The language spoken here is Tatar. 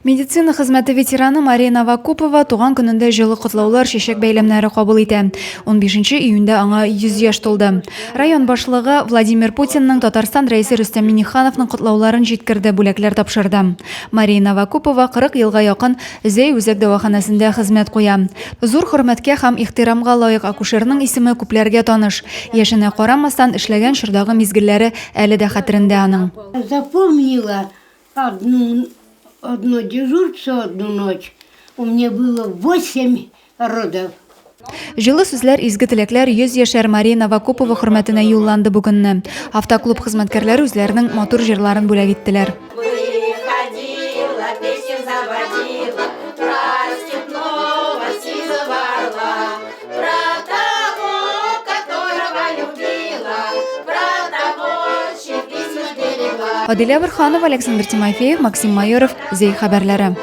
Медицина хезмәте ветераны Мария Новокупова туган көнендә җылы котлаулар, чәчәк бәйләмнәре кабул итә. 15 июньдә аңа 100 яшь тулды. Район башлыгы Владимир Путинның, Татарстан Рәисе Рөстәм Миңнехановның котлауларын җиткерде, бүләкләр тапшырды. Мария Новокупова 40 елга якын Зәй үзәк дәваханәсендә хезмәт куя. Зур хөрмәткә һәм ихтирамга лаек акушерның исеме күпләргә таныш. Яшенә карамастан, эшләгән чордагы мизгелләре әле дә хәтерендә аның. Запомнила Одну, одно дежурство, одну ночь у меня было восемь родов. Җылы сүзләр, изге теләкләр 100 яшәр Мария Новокопова хөрмәтенә юлланды бу көнне. Автоклуб хезмәткәрләре үзләренең матур җырларын бүләк иттеләр. Выходила, песню заводила, про степного сизого орла, про того, которого любила, про того, чьи письма берегла. Адилә Борһанова, Александр Тимофеев, Максим Майоров, Зәй хәбәрләре.